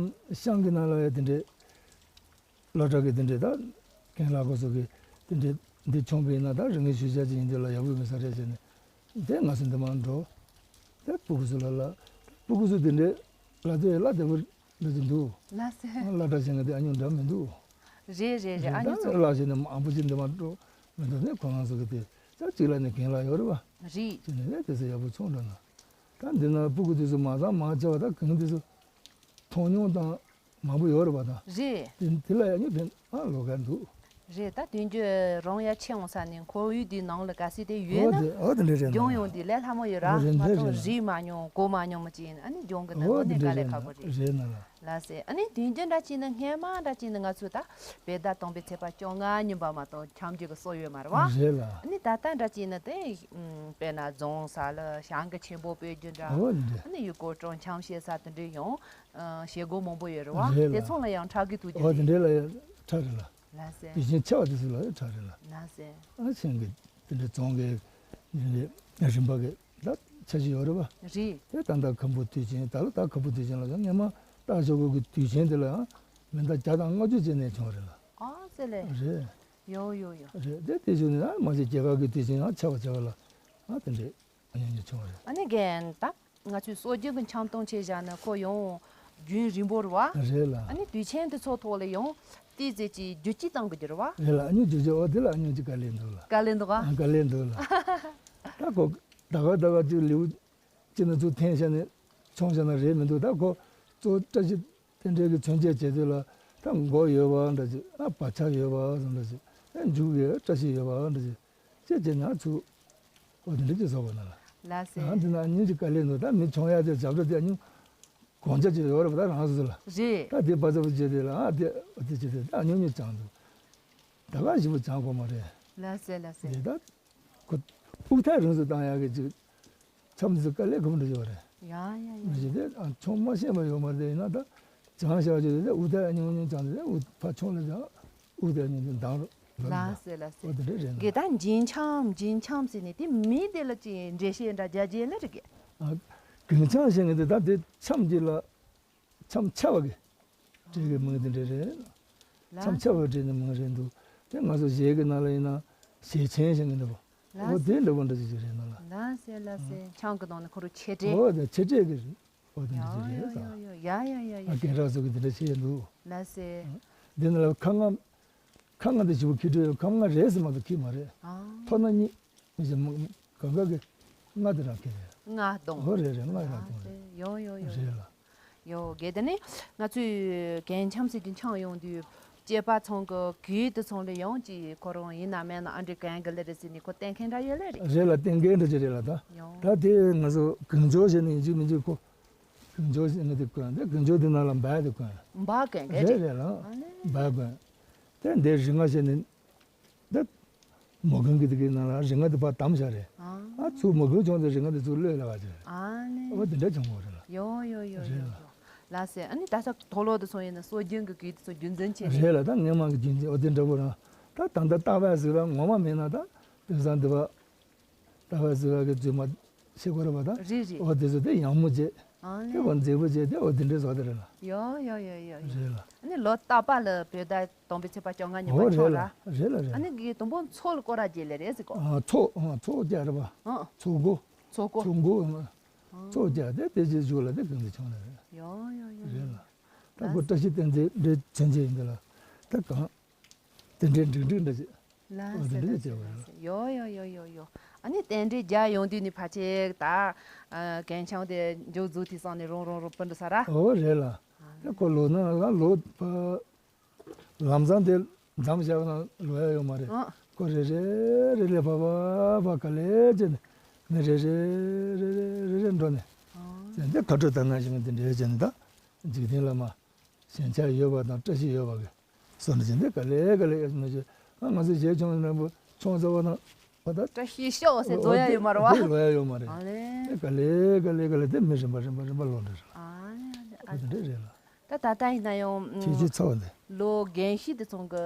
ཤང་གི་ནང་ལ་ཡ་དེ་འདྲའི་སློབ་གྲྭ་གི་དེ་འདྲའི་ད་རྒན་ལགས་སྐུ་གཟུགས་ཀྱི་དེ་འདྲའི་འདི་མཆོང་པ་ཡིན་ན་ད་རིན་གོང་ཞུ་བྱ་ཅིག་ཡིན་དུས་ལ་ཡག་པོ་མི་ས་རེད་ཟེར་ནས་དེ་ང་ཚོ་འདི་མར་འགྲོ། དེ་སྤུ་གུ་ཚོ་ལ་ལ་སྤུ་གུ་ཚོ་དེ་འདྲའི་ལ་དེ་ལ་དེ་བར། འདྲ་ཅིག་འདུག། ལགས་སེ། སློབ་གྲྭ་ཆེན་མོ་དེ་ཨ་ཉུང་འདྲ་མི་འདུག། རེད་རེད་རེད། ཨ་ཉུང་ཚོ། ལགས་ཟེར་ནས་མང་པོ་ཅིག་འདི་མ་འགྲོ་མི་འདུག་ནས་ཁོ་རང་ཚོ་གི་དེ་ཅག་ཅིག་ལ་ནས་རྒན་ལགས་ཡོད་རེད་བ། རེད། ཅིག་ནས་ནས་དེ་ཚོ་ཡག་པོ་ཚོང་འགྲོ་ན། ད་འདི་ན་སྤུ་གུ་དེ་ཚོ་མ་ཚང་མ་བྱ་བ་ད་གང་དེ་ཚོ་མཐོང་མྱོང་དང་མང་པོ་ཡོད་རེད་བ་ད། རེད། དེ་དེ་ལ་ཡ་ཉོ་ཕན་ཨ་ལོ་ག་འདུག། རེད། ད་དུས་རྒྱུན་རང་ཡར་ཕྱིན་འོང་ས་ནས་ཁོར་ཡུག་འདིའི་ནང་ལ་གལ་སྲིད་དེ་ཡོད་ན། འོ་དེ་འདྲ་རེད་ན། སྦྱོང་ཡོང་དུས་ལས་སླ་མོ་ཡོད་ར། འོ་རེད་མ་འདྲ་གཏོགས་རེད་ན། རིག་མ་མྱོང་གོ་མ་མྱོང་མི་ཅིག་ཡིན་ཨ་ནི་སྦྱོང་གི་ན་འོ་དངོས་དེ་གནས་འདྲ་དཀའ་ལས་རེད་ན། ཁག་པོ་རེད། རེད་ན་ལ། ལགས་སེ། ཨ་ནི་དུས་རྒྱུན་འདྲ་ཅིག་ནི་སྔས་མ་འདྲ་ཅིག་ནི་ང་ཚོས་ད་བོད་ཟླ་དང་པོའི་ཚེས་པ་བཅོ་ལྔ་ཉིན་པ་མ་གཏོགས་འཆམ་རྒྱུ་གི་སྲོལ་ཡོད་མ་རེད་བ། རེད་ལ། ཨ་ནི་ད་ལྟ་འདྲ་ཅིག་ནི་དེ་ཨུམ་དཔེར་ན་རྫོང་ས་ལ་བྱང་གི་ཆེན་པོ་སྤོས་རྒྱུ་འདྲ། འོ་འདྲ། ཨ་ནི་ཡུལ་སྐོར་སྤྲོ་འཆམ་བྱེད་ས་དེ་འདྲ་ཡང་ཨ་བྱེད་སྒོ་མང་པོ་ཡོད་རེད་བ། རེད་ལ། དེ་ཚོ་ལ་ཡང་ཁྲ་གི་ཐུག་རྒྱུ་འོ་དེ་རེད། འདྲ་ལ་ཡང་ཁྲ་རེད་ལ། ལགས་སེ། དུས་ཆེན་ཆེ་བ་དེ་ཚོ་ལ་ཡང་ཁྲ་རེད་ལ། ལགས་སེ། ཨ་ཆེན་གི་དེ་འདྲ་རྫོང་གི་རིམ་པ་གི་ད་ཆ་ཞིག་ཡོད་རེད་བ། རེད། དེ་ད་ལྟ་ཁམ་བུ་དུས་ཆེན་ད་ལོ་ད་ཁམ་བུ་དུས་ཆེན་ལ་སྔས་མ་སྟག་ཞོག་གི་དུས་ཆེན་དེ་ལ་ཡང་མི་ཟླ་བརྒྱ་དང་ལྔ་བཅུ་ཅན་ནས་བྱུང་རེད་ལ། ཨ་ཙི་ལེ། རེད། ཡོ་ཡོ་ཡོ། རེད་དེ་དེ་བཞིན་ནི་ཨ་མ་གཞི་རྒྱ་གར་གི་དུས་ཆེན་ཡང་ཆེ་བ་ཆེ་བ་ལ་ཨ་དེ་འདྲས་ཉུང་ཉུང་བྱུང་རེད། ཨ་ནི་རྒན་ད་ང་ཚོའི་སྲོལ་རྒྱུན་གྱི་འཆམ་གཏོང་བྱེད་བཞག་ན་ཁོ་ཡང་རྒྱུན་རིང་པོ་རེད་བ། རེད་ལ། ཨ་ནི་དུས་ཆེན་དེ་ཚོ་ཐོག་ལ་ཡང་ཏི་ཙེ་ཅིག་རྒྱུ་སྐྱིད་བཏང་གི་རྒྱུ་རེད་བ། རེད་ལ། ཨ་ཉུང་རྒྱུ་ཅིག་འོ་དེ་ལ་ཨ་ཉུང་ཅིག་དཀའ་ལས་འདུག་ལ། དཀའ་ལས་འདུག་ཨ། ཨ་དཀའ་ལས་འདུག་ལ། ད་ཁོ་ད་ག་ད་ག་ཅིག་ལེའུ་ཅིག་ནི་ཚུར་འཐེན་བྱས་ནས་མཆོང་བྱས་ན་རེད་མི་འདུག་ད་ཁོ་གཙོ་བོ་བཀྲ་ཤིས་རྟེན་འབྲེལ་གྱི་མཚོན་བྱེད་བྱེད་དུས་ལ་ད་མགོ་ཡོད་པ་འདྲ་ཅིག་ཨ་བག་ཆགས་ཡོད་པ་འདྲ་ཅིག་ཨ་མཇུག་གི་བཀྲ་ཤིས་ཡོད་པ་འདྲ་ཅིག་ཅེས་བྱས་ན་ཚུར་འོ་དེ་འདྲ་ཅིག་བཟོ་དགོས་ན་ལ། ལགས་སེ། ཨ་འདི་ན་སྙིང་རྗེ་དཀའ་ལས་འདུག་ད་མི་མཆོང་ཡག་ཅིག་བྱ་བྲོ་དེ་སྙིང་གོང་ཆ་ཅིག་ཡོད་རེད་པ། ད་རང་སོ་སོ་ལ། རེད། ད་དེ་པ་ཚབ་བྱས་དེ་ལ་ཨ་དེ་འོ་དེ་བྱས་དེ་ད་སྙིང་རྗེ་ཅང་འདུག་ད་ག་ཞིབ་པོ་ཅང་གོ་མ་རེད། ལགས་སེ་ལགས་སེ། དེ་ད་ཁོ་དབུགས་ཐག་རིང་སུ་བཏང་ཡག་གི་ཅིག་འཆམ་ཟིག་དཀའ་ལས་ཁག་པོ་འདྲ་ཡོད་རེད། ཡ་ཡ་ཡ། མི་ཞིག་དེ་ཨ་མཆོང་མ་ཤེས་པ་ཡོད་མ་རེད། ཡིན་ན་ད་བྱང་ཤར་བ་ཅིག་རེད། དེ་དབུགས་ཐག་ཉུང་ཉུང་བྱང་དེ་དབུགས་ཕར་མཆོང་ལ་བྱང་དབུགས་ཐག་ཉུང་ཉུང་འདང་རོ། ལགས་སེ་ལགས་སེ། འོ་དེ་འདྲ་རེད་ན། དེ་ད་འཇིན་འཆམ་འཇིན་འཆམ་ཟེར་ནས་དེ་མིང་དེ་ལ་ཅིག་འགྲེལ་བཤད་འདྲ་རྒྱག་རྒྱུ་ལ་རིག་གི། ཨ་གིང་འཆམ་ཞེས་ནས་དེ་ད་དེ་འཆམ་གྱི་ལ། འཆམ་ཆེ་བ་གི་སྤྲེལ་གི་མིང་དེ་འདྲ་རེད། ལགས། འཆམ་ཆེ་བ་སྤྲེལ་ནི་མིང་རེད་འདུག་དེ་ང་ཚོ་གཞས་ཀྱི་ནང་ལ་ཡིན་ན་གཞས་ཆེན་ཞིག་གི་འདུག་ལགས། འོ་དེ་འདྲ་བོ་འདྲ་ཞིག་རེད་ན་ལ། ལགས་སེ་ལགས་སེ། འཆམ་གི་ནང་ནས་ཁོ་རུ་ཆེ་སྤྲེལ། འོ་དེ་ཆེ་སྤྲེལ་གི་རེད། འོ་དེ་འདྲ་ཞིག་རེད་ད། ཡ་ཡ་ཡ་ཡ། ཨ་རྒན་རབས་ཚོ་གི་དེ་འདྲ་བཤད་འདུག་ལགས་སེ། འདི་ནང་ལ་ཁ་ང་ཁ་ང་དེ་ཞིབ་པོ་ཁྱི་སྤྲེལ་ཁ་ང་རེད་ཟེར་མ་གཏོགས་ཁྱི་མ་རེད། ཨ། མཐོ་ན་གཉིས། མི་ཞིག་མ་གང་ག་གི་ང་དེ་རང་གི་རེད། ང་གདོང་། ཧོ་རེད་རེད། ང་རང་གདོང་རེད། ཡོ་ཡོ་ཡོ། རེད་ལ། ཡོ་གལ་ཏེ་ནི་ང་ཚོས་རྒན་འཆམ་ཟེར་གྱི་འཆམ་ཡོང་དུས་སྐྱེས་པ་ཚང་གི་གོས་དེ་ཚང་ལ་ཡང་ཅིག་ཁོ་རང་ཡིན་ན་མིན་ན་ཨ་འདྲའི་གན་གི་ལེ་རེད་ཟེར་ནས་ཁོ་བསྟན་མཁན་འདྲ་ཡོད་ལེ་རེད། རེད་ལ། བསྟན་མཁན་འདྲ་ཅིག་རེད་ལ་ད། ཡོ། ད་དེ་ང་ཚོ་གང་ཅོ་ཞེས་ནས་ཡིན་གཅིག་མིན་གཅིག་ཁོ་གང་ཅོ་ཞེས་ནས་དེ་གོན་དེ་གང་ཅོ་དེ་ནང་ལ་འབའ་དེ་གོན། འབའ་གན་གི་རེད་རེད། རེད་ལ། ཨ་ལེ། འབའ་གོན། དེ་འདི་རིགས་ལྔ་ཞེས་ནས། འདི་མོ་གུང་གི་དེ་གའི་ནང་ལ་རིགས་ལྔ་དེ་ཕར་བསྡམས་བཞག་རེད། ཨ། ཨ་ཚུར་མོ་གུང་བྱུང་དུས་རིགས་ལྔ་དེ་ཚུར་གློད་ལ་བ་ཅེ། ཨ་ནི། འོ་དེ་འདྲ་བྱུང་བ་རེད་ལ། ཡོ་ཡོ་ཡོ་ཡོ་རེད་ཡོ། ལགས་སེ། ཨ་ནི་ད་ས་དོ་ལོ་དེ་ཚོ་ཡིན་ན་སྲོལ་རྒྱུན་གྱི་གོས་དེ་ཚོ་རྒྱུན་འཛིན་བྱེད་ནི། རེད་ལ། ད་སྔས་མ་གི་རྒྱུན་འཛིན་འོ་དེ་འདྲ་བོ་རང་ད་ད་ལྟ་རྟག་པར་ཟིག་རང་ངོ་མ་མེད་ན་ད་དེང་སང་འདི་བ། ད་བ་ཟི་བ་གི་རྫུན་མ་ཤེས་དགོས་རེད་པ་ད། རེད་རེད། འོ་དེ་ཚོ་དེ་ཡང་མོ་བྱས། ཨ་ནི། དེ་བ་མཛེས་པོ་བྱས་དེ་འོ་དེ་འདྲས་བཟོ་དེ་རེད་ལ། ཡོ་ཡོ་ཡོ་ཡོ་ཡོ། རེད་ལ། ཨ་ནི་ལོ་རྟག་པ་ལ་བོད་ཟླ་དང་པོའི་ཚེས་པ་བཅོ་ལྔ་ཉིན་པ་འོ་ཆོག་རེད་ལ། ར། རེད་ལ་རེད། ཨ་ནི་གི་དུམ་བུ་མཚོ་ལ་སྐོར་ར་རྒྱས་ལེ་རེད་ཟེར་གོ། ཨ་མཚོ་ཨ་མཚོ་རྒྱ་རེད་པ། ཨ། མཚོ་སྒོ། མཚོ་སྒོ། མཚོ་སྒོ་ཨ། མཚོ་རྒྱ་དེ་དེ་རྗེས་འཇུག་ལ་དེ་གང་དུ་བྱུང་ལ་རེད། ཡོ་ཡོ་ཡོ་ཡོ། རེད་ལ། ད་ཁོ་བཀྲ་ཤིས་རྟེན་འབྲེལ་འབྲེལ་ཆེན་ཆེ་ཡིན་དེ་ལ། ད་གང་། རྟེན་འབྲེལ་འགྲིག་འགྲིག་འདྲ་ཅིག་ལ་འོ་དེ་འདྲ་ཅིག་བྱས་པ་རེད། ཡོ་ཡོ་ཡོ་ཡོ་ཡོ། ཨ་ནི་རྟེན་འབྲེལ་རྒྱག་ཡོང་དུས་ནི་ཕལ་ཆེར་ད་རྒན་ཆང་དེ་མཇུག་རྫོགས་དུས་སང་ནས་རོང་རོང་རོང་སྤུན་འདྲ་ས་ར། འོ་རེད་ལ། ཨ་ད་ཁོ་ལོ་ན་ལ་ལོ་ལམ་སང་དེ་འཛམ་བཞག་ན་ལོ་ཡ་ཡོད་མ་རེད། ཨ་ཁོ་རེ་རེ་རེ་ལས་ཕ་ཕ་ཕ་ག་ལེ་ཅེ་ནི་རེ་རེ་རེ་རེ་རེ་རེ་འགྲོ་ནས། ཨ་ཅེ་འདི་ཁ་དྲོ་ད་ན་ཞིག་འདི་འདྲ་ཅེ་ནི་ད་འཇིག་རྟེན་ལ་མ། ཞེན་ཆགས་ཡོད་པ་དང་བཀྲ་ཤིས་ཡོད་པ་གི་བསོད་ནམས་ཅན་དེ་ག་ལེ་ག་ལེ་ཨེ་མ་ཤེས། ཨ་ང་ཚོ་གཞས་ཆུང་ནས་པོ་ཆུང་ཚ་བ་དང་བ་ད་བཀྲ་ཤིས་ཤོག་ཟེར་རྫོགས་ཡ་ཡོད་མ་རེད་བ། དེ་ལོ་ཡ་ཡོད་མ་རེད། ཨ་ལེ། དེ་ག་ལེ་ག་ལེ་ག་ལེ་དེ་མི་རིམ་པ་རིམ་པ་རིམ་པ་ལོ་འདྲ་རེད། ཨ་ལེ་ཨ་ལེ་ཨ་ལེ། དེ་འདྲ་རེད་ལ། ད་ད་ལྟ་ཡིན་ན་ཡང་ཁྱེད་ཀྱི་ཚ་བ་འདི། ལོ་རྒན་ཤིས་དེ་ཚོང་གི་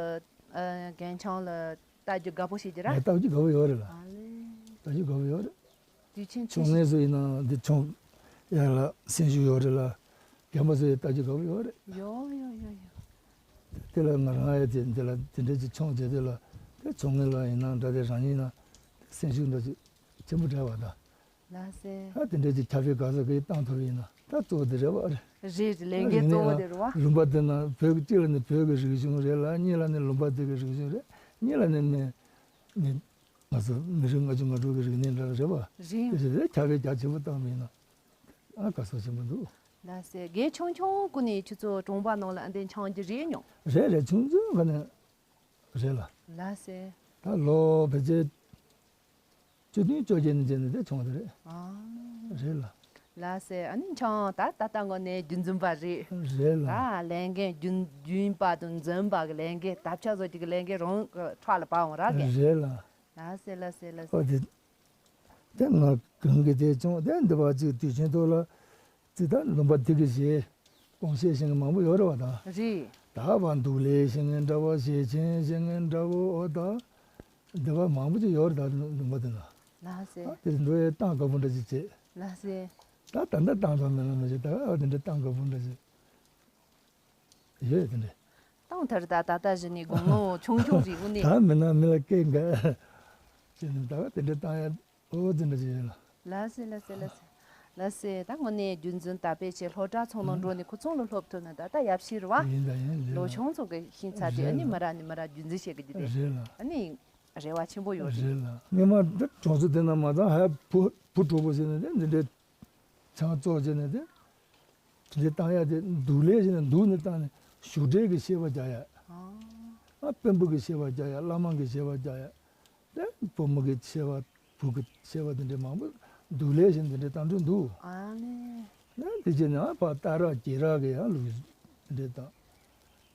རྒན་ཆང་ལ་ལྟ་རྒྱུ་དགའ་པོ་བྱེད་ཀྱི་ར། ལྟ་རྒྱུ་དགའ་པོ་ཡོད་རེད་ལ། ཨ་ལེ། ལྟ་རྒྱུ་དགའ་པོ་ཡོད་རེད། དུས་ཆེན་ཆུང་ངེས་སུ་ཡིན་ན་འདི་ཆུང་ཡག་ལ་སེམས་ཤུགས་ཡོད་རེད་ལ། རྒན་པ་ཚོ་ཡི་ལྟ་རྒྱུ་དགའ་པོ་ཡོད་རེད། ཡོ་ཡོ་ཡོ་ཡོ། དེ་ལ་ང་རང་ཡ་དེ་འདི་ལ་དེ་འདྲ་ཅིག་ཆུང་བྱས་དེ་ལ་དེ་ཆུང་ངེས་ལ་ཡིན་ན་འདྲ་དེ་རང་ཡིན་ན་སེམས་ཤུགས་འདྲ་ཅིག་ཆེན་པོ་འདྲ་བ་དང་། ལགས་སེ། ཨ་དེ་འདྲ་ཅིག་ཁྱབ་སྤེལ་ག་ས་ག་ཡི་བཏང་ཐུབ་ཡིན་ན་ད་གཙོ་བོ་དེ་རེད་བ་རེད། རེད་རེད། ལས་འགན་གཙོ་བོ་དེ་རེད་བ། ལུང་པ་དེ་ན་བོད་ཀྱི་གཅིག་ལ་ནི་བོད་ཀྱི་རིག་གཞུང་རེད་ལ་གཉིས་ལ་ནི་ལུང་པ་དེ་གི་རིག་གཞུང་རེད། གཉིས་ལ་ནི་མི་མི། ང་ཚོ་མི་རིགས་ལྔ་བཅུ་ང་དྲུག་གི་རིག་གནས་འདྲ་རེད་བ། རེད། དེ་བཞིན་དེ་ཁྱབ་སྤེལ་རྒྱ་ཆེན་པོ་བཏང་བ་ཡིན་ན་ཨ་དགའ་ཚོར་ཆེན་པོ་འདུག་ལགས་སེ། རྒན་ཆུང་ཆུང་ཀུན་ནས་ཁྱོད་ཚོ་གྲོང་པ་ནང་ལ་ཨ་འདྲ་འཆམ་རྒྱུ་རེད་མྱོང་། རེད་རེད། ཆུང་ཆུང་ག་ནས་ རེད་ལ། ལགས་སེ། ད་ལོ་ཕལ་ཆེར་བཅུ་བདུན་བཅོ་བརྒྱད་ནས་བྱས་ནས་དེ་བྱུང་བ་དེ་རེད། ཨ། རེད་ལ། ལགས་སེ། ཨ་ནི་ཁྱོད་ད་ད་ལྟ་དངོས་གནས་རྒྱུན་འཛིན་པ་རེད། རེད་ལ། ད་ལས་འགན་རྒྱུན་རྒྱུན་པ་དང་འཛིན་པ་གི་ལས་འགན་དམ་བཅའ་བཟོ་རྒྱུ་གི་ལས་འགན་རང་ཕྲག་ལ་བབས་འོང་ར་གི། རེད་ལ། ལགས་སེ་ལགས་སེ་ལགས་སེ། ཨོ་དེ། དེ་ང་གང་གི་དེ་བྱུང་དེ་འདི་བ་ཅིག་དུས་ཆེན་ཐོག་ལ་ཅི་ད་ལུང་པ་དེ་གི་བཞེས་དགོངས་བཞེས་བཞེས་མཁན་མང་པོ་ཡོད་རེད་བ་ད། རེད། ད་བ་འདུག་ལས་བཞེས་མཁན་འདྲ་བོ་ཞེ་ཆེན་བཞེས་མཁན་འདྲ་བོ་ཨོ་ད། འདི་བ་མང་པོ་ཅིག་ཡོད་རེད་ད་ལུང་པ་དེ་ན། ལགས་སེ། ཨ་དེ་འགྲོ་ཡས་སྟངས་དགའ་པོ་འདྲ་ཅིག་བྱེད། ལགས་སེ། ད་ད་ལྟ་བཏང་ཐོག་མེད་ལ་མ་ཤེས་ད་ཨ་དེ་འདྲ་སྟངས་དགའ་པོ་འདྲ་ཅིག་ཡོད་དེ་འདྲ། ཏང་དར་ད་ད་ལྟ་བཞིན་ནས་དགུང་ལོ་ཆུང་ཆུང་རེད་འུ་ནས། ད་མི་ན་མི་ལ་སྐད་འགའ། ཅེས་ནི་ད་དེ་འདྲ་བཏང་ཡ་ཨོ་དེ་འདྲ་ཅིག་ཡོད་ལ། ལགས་སེ་ལགས་སེ་ལགས་སེ། ལགས་སེ་ད་དངོས་གནས་རྒྱུན་འཛིན་དར་སྤེལ་བྱས་སློབ་གྲྭ་ཚང་ནང་འགྲོ་ནས་ཁོ་ཚང་ལ་སློབ་ཐུབ་ན་ད་ལྟ་ཡབ་ཤི་རུ་བ། ཡིན་ད་ཡིན་ལེ་ལོ་ལ། ཆུང་ཚོ་གི་ཤིང་ཚ་དེ་ཨ་ནི་མི་ར་ནི་མི་ར་རྒྱུན་འཛིན་བྱེད་གི་རྒྱུ་དེ། རེད་ལ། ཨ་ནི་རེ་བ་ཆེན་པོ་ཡོད་རེད། རེད་ལ། སྔོན་མ་འདི་གྲོང་ཚོ་དེ་ན་མ་ཚང་ཧ་བུ་བུ་གྲོགས་པོ་ཟེར་ནས་དེ་འདི་འདྲའི་ཆང་བཙོག་བྱས་ནས་དེ། དེ་འདྲའི་བཏང་ཡ་དེ་འདུག་ལས་བྱས་ནས་འདུག་ནས་བཏང་ནས་བཞུགས་གྲལ་གྱི་བཤད་པ་རྒྱག་ཡ། ཨ། ཨ་དཔོན་པོ་གི་བཤད་པ་རྒྱག་ཡ་བླ་མ་གི་བཤད་པ་རྒྱག་ཡ། དེ་བུ་མོ་གི་བཤད་པ་བུ་གི་བཤད་པ་དེ་འདྲའི་མང་པོ་འདུག་ལས་བྱས་ནས་དེ་འདྲའི་བཏང་འགྲོ་འདུག་ཨ་ལེ། ན་དེ་བྱས་ནས་ཨ་ཕ་སྟག་ར་རྒྱལ་ར་གི་ཡང་ལུགས་དེ་འདྲའི་བཏང་།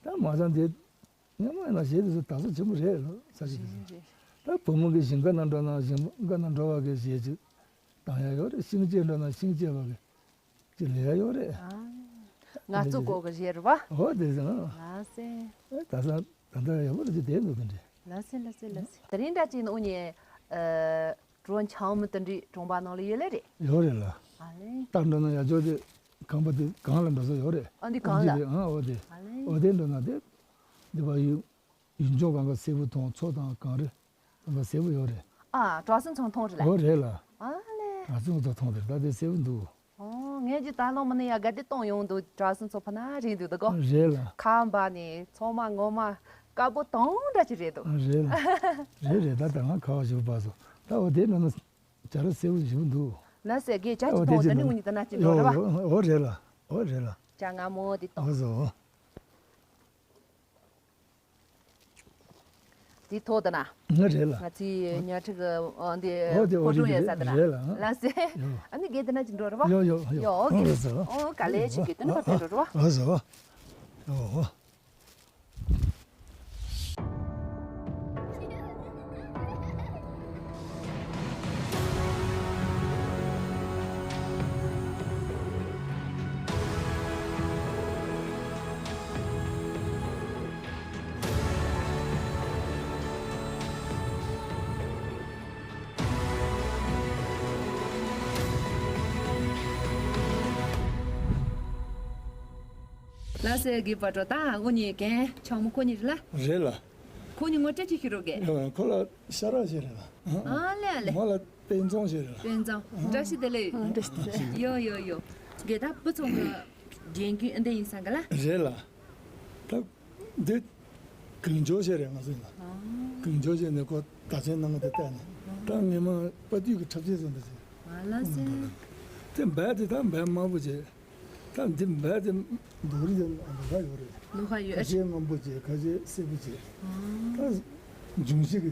ད་མ་ཚང་དེ། སྔོན་མ་ཡིན་ན་གཞས་དེ་ཚོ་དག་ས་ཆེན་པོ་རེད་ལོ་ས་ཆ་དེ་ཚོ། རེད་རེད། ད་བུ་མོ་གི་ཞིང་ཁ་ན་འགྲོ་ན་ཞིང་ཁ་ན་འགྲོ་བ་གི་གཞས་ཅིག་བཏང་ཡ་ཡོད་རེད། ཤིང་བཅད་འགྲོ་ན་ཤིང་བཅད་པ་གི་ཅིག་ལས་ཡ་ཡོད་རེད། ཨ། ང་ཚོ་གོ་གི་གཞས་རེད་བ། འོ་དེ་ཚོ། ལགས་སེ། ད་ས་ད་ལྟ་ཡག་པོ་རེད་ཅིག་བསྡད་འདུག་གི་འདྲ། ལགས་སེ་ལགས་སེ་ལགས་སེ། དེ་རིང་འདྲ་ཅིག་ནི་འུ་ནི་ཨ། གྲོ་འཆམ་མི་དེ་འདྲའི་གྲོང་པ་ནང་ལ་ཡོད་ལེ་རེད། ཡོད་རེད་ལ། ཨ་ལེ། ད་འགྲོ་ན་ཡ་ཅོ་དེ་ཁང་པ་དེ་གང་ལ་འགྲོ་ས་ཡོད་རེད། ཨ་འདི་གང་ལ། ཨ་འོ་དེ། ཨ་ལེ། འོ་དེ་འགྲོ་ན་དེ། འདི་བ་ཡུལ་ཡུལ་ལྗོངས་སྒང་ག་སེར་པོ་མཐོང་མཚོ་དང་གངས་རི་སྒང་ག་སེར་པོ་ཡོད་རེད། ཨ་བྲག་སྲིན་ཚང་མཐོང་རེད་ལ། འོ་རེད་ལ། ཨ་ལེ། བྲག་སྲིན་ཚང་མཐོང་རེད་ད་དེ་སེར་པོ་འདུག་ཨོ་ངས་ཀྱི་ད་ལོ་མ་ནི་ཡ་ག་དེ་གཏོང་ཡོང་འདུག་བྲག་སྲིན་ཚོ་ཕ་ན་རིང་འདུག་ད་གོ། རེད་ལ། ཁ་འབའ་ནི་ཚང་མ་ངོ་མ་དཀར་པོ་དང་འདྲ་ཅིག་རེད་འདུག་རེད་ལ། རེད་རེད་ད་ད་ང་ཁ་བ་ཞིག་པ་སོ་ད་འོ་དེ་ན་ན་བྱ་ར་སེར་པོ་ཞིག་འདུག་ལ་སེ་གེ་ཅ་ཅི་འོ་དེ་གཏོང་ཅི་ད་ནི་ན་འུ་ནི་ད་ན་ཅི་འགྲོ་རེད་བ། འོ་རེད་ལ་འོ་རེད་ལ། ཅ་ང་མོ་དེ་གཏོང་། འོ་སོ། དེ་ཐོག་ཏུ་ན། ང་རེད་ལ། ང་ཚོའི་ཉལ་ཁྲི་གི་འདི་ཨོ་དེ་ཕོ་ཨོ་ཊོ་རེད་ཡོད་ས་དུ་ན། རེད་ལ། ལ་སེ། ཡོ། ཨ་ནི་དགེ་དེ་ན་ཅིག་འགྲོ་ར་བ། ཡོ་ཡོ་ཡོ། ཡོ་ཨོ་ཨོ་ཀེ། རེད་ཟེར། ཨོ་ག་ལེ་ཅིག་གི་དེ་ནི་བ་ཕེ་འགྲོ་ར་བ། ཨོ་ཟེར་བ། ཡོ། ལ་སེ་གི་བ་འགྲོ་ད་འུ་གཉིས་ཀན་ཆང་མོ་ཁོ་གཉིས་རེད་ལ། རེད་ལ། ཁོ་གཉིས་ངོ་སྤྲད་ཅིག་ཤི་རོགས་གེ། ཡང་ཁོ་ལ་ཤ་ར་ཞེས་རེད་ལ། ཨ་ལེ་ཨ་ལེ། མོ་ལ་དཔེ་མཚོན་ཞེས་རེད་ལ། དཔེ་མཚོན་བཀྲ་ཤིས་བདེ་ལེགས། བཀྲ་ཤིས་བདེ་ལེགས། ཡོ་ཡོ་ཡོ། གེ་ད་བུ་ཚང་གི་རྒན་རྒོན་འདི་ཡིན་ས་ག་ལ། རེད་ལ། ད་འདི་གང་ཇོ་ཞེས་རེད་ང་ཚོ་ཡིན་ལ། གང་ཇོ་ཞེས་ནས་ཁོ་ད་ཆེན་ནང་གི་དེ་བལྟས་ནས་ད་ངས་མ་དཔའ་དུས་ཀྱི་འཁྲབ་ཆས་བཟོ་འདི་ཟེར། ཨ་ལ་སེ། དེ་འབའ་དེ་ད་འབའ་དམར་པོ་བྱས། ད་འདི་འབའ་དེ་རྡོ་རིགས་དེ་ལ་ལོ་ཁ་ཡོད་རེད། ལོ་ཁ་ཡོད། ཁ་ཤས་སྔོན་པོ་བྱས་ཁ་ཤས་སེར་པོ་བྱས། ཨ། ད་འབྱུང་བཞི་གི་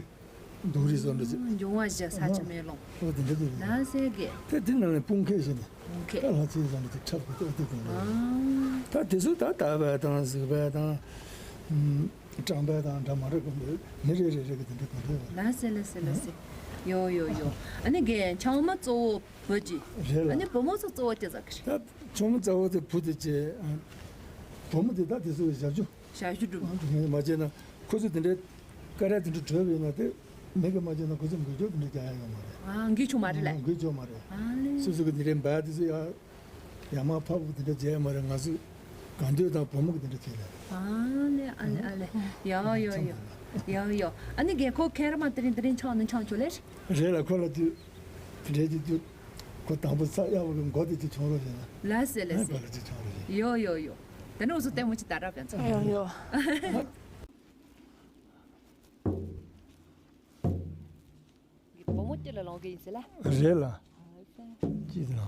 རྡོ་རིགས་བཟོ་འདྲ་བྱས། འབྱུང་བ་བཞི་ས་ཆ་མེ་ལོང་། ཨོ་དེ་འདྲ་དེ་རེད། ལ་སེ་གེ། དེ་དེ་ནང་ནས་སྤུངས་ཁས་བྱས་ནས། སྤུངས་ཁས། ད་ལྷ་ཚེ་བཟོ་འདྲ་དེ་འཁྲབ་གི་ཨོ་དེ་དེ་འདྲ་རེད། ཨ། ད་དེ་ཚོ་ད་དར་བ་དང་གཟིག་པ་དང་། ཀྲང་པ་དང་འདྲ་མ་འདྲ་གི་མི་རེ་རེ་རེ་གི་དེ་འདྲ་གི་རེད། ལ་སེ་ལ་སེ་ལ་སེ། ཡོ་ཡོ་ཡོ། ཨ་ནི་གེ་ཆང་མ་གཙོ་བོ། བུ་གཅིག་རེད་ལ། ཨ་ནི་བུ་མོ་ཚོ་གཙོ་བོ་སྐྱེ་ས་གི་རེད། ད་ཆུང་མ་གཙོ་བོ་དེ་བུ་དེ་བྱས། བུ་མོ་དེ་ད་དེ་ཚོ་ཞབས་ཞུ། ཞབས་ཞུ་སྒྲུབ། མ་བྱས་ན་ཁོ་ཚོ་དེ་འདྲའི་ཀ་ར་དེ་འདྲ་བྲོས་པ་ཡིན་ན་དེ་མི་གི་མ་བྱས་ན་ཁོ་ཚོ་འགུལ་སྐྱོད་དེ་འདྲ་རྒྱག་ཡ་ཡོད་མ་རེད། ཨ་འགུལ་ཆོག་མ་རེད་ལ། འགུལ་ཆོག་མ་རེད། ཨ་ལེ། སོ་སོ་གི་དེ་འདྲའི་འབའ་དེ་ཚོ་ཡ་ཡ་མ་ཕབ་དེ་འདྲ་བྱས་མ་རེད། ང་ཚོ་གང་འདོད་དང་བུ་མོ་གི་དེ་འདྲ་བྱས་ལ། ཨ་ལེ་ཨ་ལེ་ཨ་ལེ། ཡ་ཡ་ཡ་ཡ་ཡ། ཨ་ནི་རྒན་ཁོ་ཁེར་མ་དེ་རིང་དེ་རིང་ཆང་ནི་ཆང་ཆོག་ལེ། རེད་ལ། ཁོ་ལ་དུས་དེ་འདྲའི་དུས་ཁོ་དང་པོ་ས་གཡར་བ་གི་མགོ་དེ་ཅིག་ཆུང་རོགས་བྱས་ན། ལ་སེ་ལ་སེ། ཨ་ག་ལ་ཅིག་ཆུང་རོགས་བྱས། ཡོ་ཡོ་ཡོ། དེ་ནས་འུ་ཚོ་ལྟད་མོ་ཅིག་ལྟ་ར་བས་ཚོ། ཡོ་ཡོ། བུ་མོ་སྐྱིད་ལ་ལོང་གི་ཡིན་ཟེར་ལ། རེད་ལ། ལ་སེ། ཅི་ཟེར་ལ།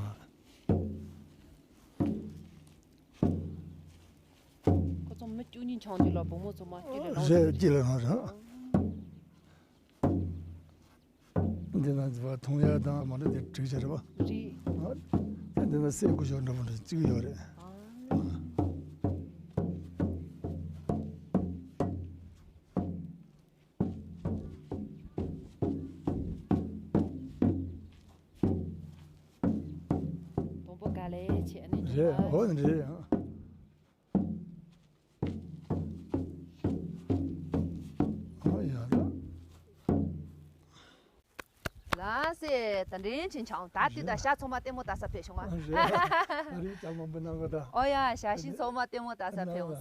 ཁོ་ཚོ་མི་ བཅུ་གཉིས་འཆང་དུས་ལ་བུ་མོ་ཚང་མ་སྐྱིད་ལ་ལངས་རེད། སྐྱིད་ལ་ལངས་རེད། འདི་ན་འཐུང་ཡག་དང་མ་འདྲ་དེ་འགྲིག་བྱ་རེད་པ། རེད། ཨ། འདི་ན་སྲས་སྐུ་ཞབས་འདྲ་པོ་འདྲ་གཅིག་ཡོད་རེད། ཨ། དང་པོ་དཀའ་ལས་ཆེ་ནི་རེད། འོ་ནི་རེད། ཨ་ཡ་ད། ལགས་སེ། ད་འདྲེན་ཆེན་ཆང་ད་དེ་ད་ཤ་ཚང་མ་ལྟད་མོ་ལྟ་ས་ཕེབས་བྱུང་ང་། རེད། ད་རེས་ཅང་མང་པོ་གནང་གི་ད། ཨོ་ཡ། ཞག་ཤིང་ཚང་མ་ལྟད་མོ་ལྟ་ས་ཕེབས་བྱུང་།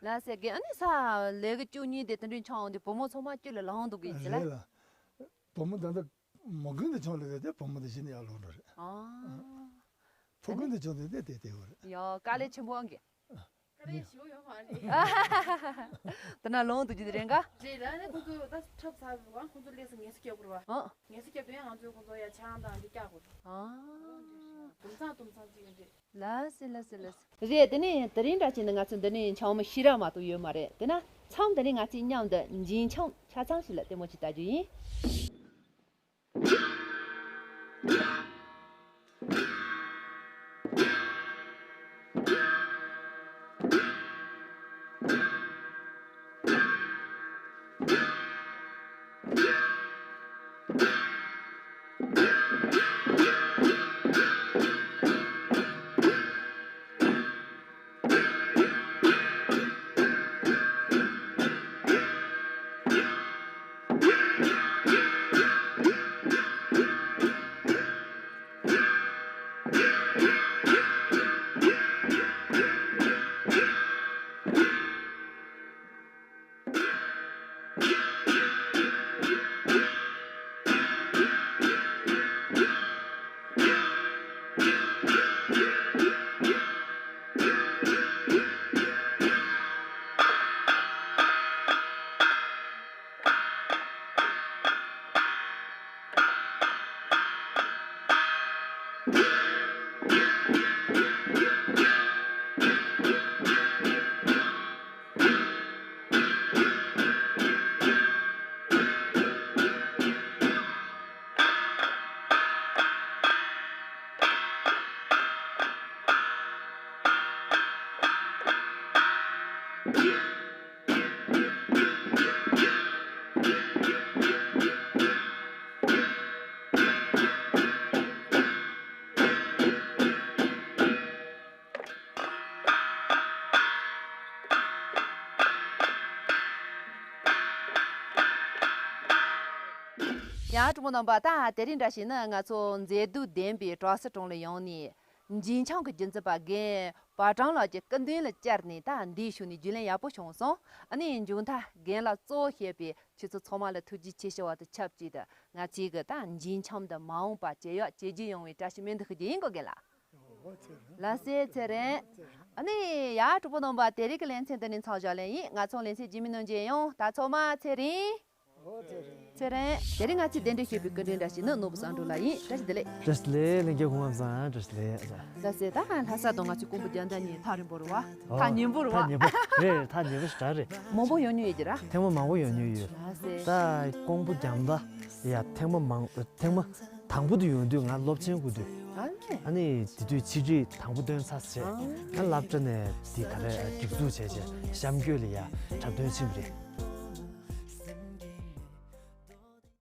ལགས་སེ། རྒན་ཨ་ནི་ས་ལས་ཀ་བཅུ་གཉིས་དེ་ད་འདྲེན་ཆང་འོང་དུས་བུ་མོ་ཚང་མ་སྐྱིད་ལ་ལངས་འདུག་གི་ཟེར་ལ། རེད་ལ། བུ་མོ་ད་ལྟ་མོ་རྒན་དེ་ཆང་ལ་དེ་བུ་མོ་དེ་གཞི་ནས་ཡར་ལོག་འགྲོ་རེད། ཨ། ཕོ་རྒན་དེ་ཆང་དེ་དེ་དེ་དེ་བ་རེད། ཡ། དཀའ་ལས་ཆེན་པོ་ཨང་གི། དཀའ་ལས་ཞེ་པོ་ཡོད་མ་རེད། དེ་ན་ལོང་དུ་རྒྱུ་དེ་རེད་འགའ། རེད། ད་ནི་ཁོང་ཚོ་ད་འཁྲབ་ཚར་བ་ཁོང་ཚོ་སླེབས་སོང་། ངལ་གསོ་རྒྱག་དགོས་རེད་བ། ཨ། ངལ་གསོ་རྒྱབ་དུས་ང་ཚོས་ཁོང་ཚོ་ཡ་ཆང་དང་འདི་རྒྱག་དགོས་རེད། ཨ། དུམ་ཚང་དུམ་ཚང་ཅིག་རེད། ལགས་སེ་ལགས་སེ་ལགས་སེ། རེད། དེ་ནས་དེ་རིང་འདྲ་བྱས་ན་ང་ཚོ་འདི་ནས་ཆང་མ་ཤི་ར་མ་གཏོགས་ཡོད་མ་རེད། དེ་ན་མཚམས་འདི་ནས་ང་ཚོས་མཉམ་དུ་འབྱིན་ཆང་ཆ་ཚང་ཞིག་ལ་ལྟད་མོ་ཅིག་ལྟ་རྒྱུ་ཡིན། ཡང་གྲོགས་པོ་རྣམ་པ། ད་དེ་རིང་འདྲ་བྱས་ན་ང་ཚོ་མཛེས་སྡུག་ལྡན་པའི་བྲག་སྲིན་གྲོང་ལ་ཡོང་ནས། འབྱིན་ཆང་གི་རྒྱུན་འཛིན་པ་རྒན་པ་ཀྲང་ལགས་ཀྱི་སྐུ་མདུན་ལ་བཅར་ནས། ད་འདིའི་ཤུལ་ནས་རྒྱུས་ལོན་ཡག་པོ་བྱུང་སོང་། ཨ་ནི་མཇུག་མཐར་རྒན་ལགས་གཙོ་བོ་བྱས་པའི་ཁྱེད་ཚོ་ཚང་མ་ལ་ཐུགས་རྗེ་ཆེ་ཞུ་བ་དང་ཆབས་ཅིག་ཏུ། ང་ཚོས་གི་ད་འབྱིན་ཆང་འདི་མ་འོངས་པ་ཇེ་ཡག་ཇེ་རྒྱས་ཡོང་བའི་བཀྲ་ཤིས་སྨོན་འདུན་ཞུ་རྒྱུ་ཡིན་གོ། རྒན་ལགས། ལགས་སེ། ཚེ་རིང་། ཨ་ནི་ཡ་གྲོགས་པོ་རྣམ་པ། དེ་རིང་གི་ལེ་ཚན་འདི་ནས་མཚམས་བཞག་ལེ་ཡིན། ང་ཚོའི་ལེ་ཚན་རྗེས་མའི་ནང་མཇལ་ཡོང་། ད་ཚང་མ་ཚེ་རིང་། ཚེ་རིང་། དེ་རིང་ང་ཚོས་གདན་འདྲེན་ཞུས་པའི་སྐུ་མགྲོན་བཀྲ་ཤིས་ནི་ནོར་བུ་བསམ་གྲུབ་ལགས་ཡིན། བཀྲ་ཤིས་བདེ་ལེགས། བཀྲ་ཤིས་བདེ་ལེགས། ལྷན་རྒྱས་སྐུ་ཁམས་བཟང་། བཀྲ་ཤིས་བདེ་ལེགས། ལགས་སེ། ད་ལྷ་ས་དང་ང་ཚོའི་ཀོང་པོ་རྒྱ་མདའ་གཉིས་ཐག་རིང་པོ་རེད་བ། ཨོ། ཐག་ཉེ་པོ་རེད་བ། ཐག་ཉེ་པོ་རེད། ཐག་ཉེ་པོ་ཞེ་དྲག་རེད། མང་པོ་ཡོང་མྱོང་ཡོད་ཀྱི་ར། ཐེངས་མ་མང་པོ་ཡོང་མྱོང་ཡོད། ལགས་སེ། ད་ཀོང་པོ་རྒྱ་མདའ་ཡ་ཐེངས་མ་མང་ཐེངས་མ་དང་པོ་དུ་ཡོང་དུས་ང་སློབ་ཆེན་སྐུ་དུས། ཨ་ནི། ཨ་ནི་དེ་དུས་ཆེད་སྒྲིག་དང་པོ་ཐོན་ཚར་རྗེས། ཨ། ང་སློབ་གྲྭ་ནས་དེ་ག་རེ་སྒྲིག་འཛུགས་བྱས་རྗེས་གཤམ་བསྐྱོད་ལ་ཡ་འཁྲབ་སྟོན་ཕྱིན་པ་རེད།